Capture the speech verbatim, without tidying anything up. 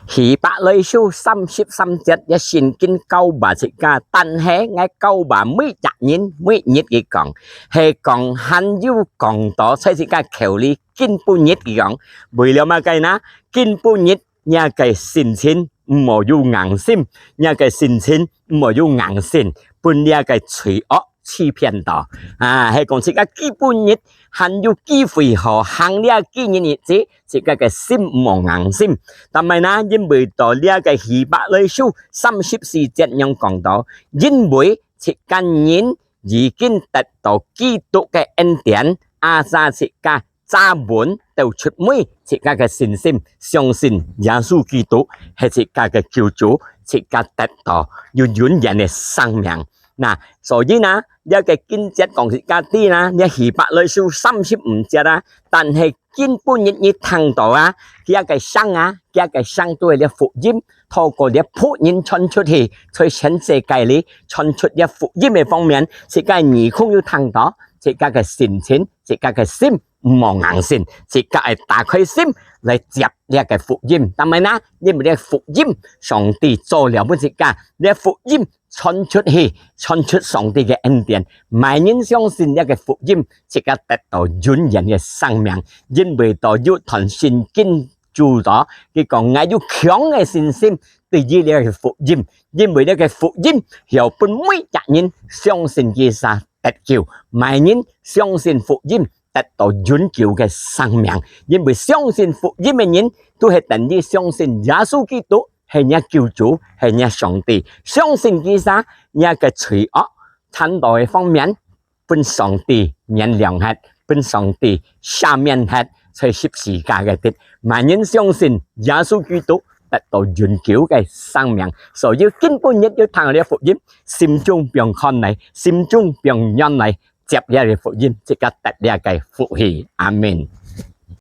希伯來書三十三節，這聖經教𠊎自家，但係𠊎教𠊎每隻人，每日佢講，係講還有講到在自家口裡，今晡日佢講，為了麼个呢？今晡日若个心情毋好有硬心，若个心情毋好有硬性，分這个罪惡欺騙到。啊，係講自家今晡日還有機會好行這幾日日子，自家个心毋好硬心。但係呢，因為到這个希伯來書三十四節樣講到，因為自家人已經得到基督个恩典，啊，在自家站穩到出尾，自家个信心，相信耶穌基督係自家个救主，自家得到有永遠个生命。那，所以呢，這个經節講自家知啦，這希伯來書三十五節啊，但係今晡日你聽到啊，佢个聲啊，佢个聲都係這福音，透過這僕人傳出去，在全世界裡傳出這福音个方面，自家耳空有聽到，自家个心情，自家个心 毋好硬性，自家愛打開心來接這个福音。但係呢，因為這福音，上帝做了分自家，這福音傳出去，傳出上帝个恩典。每人相信這个福音，自家得到永遠个生命。因為到有段聖經主禱，佢講：「𠊎有強个信心，對於這个福音，因為這个福音要分每隻人相信佢儕得救。」每人相信福音， 得到永久个生命。因為相信福音个人，都係等於相信耶穌基督係若救主，係若上帝。相信佢儕，若个罪惡、貪到个方面，分上帝原諒忒，分上帝赦免忒，在十字架个地。每人相信耶穌基督，得到永久个生命。所以今晡日有聽這福音，心中放寬來，心中放軟來， 接這个福音，自家得這个福氣。阿們。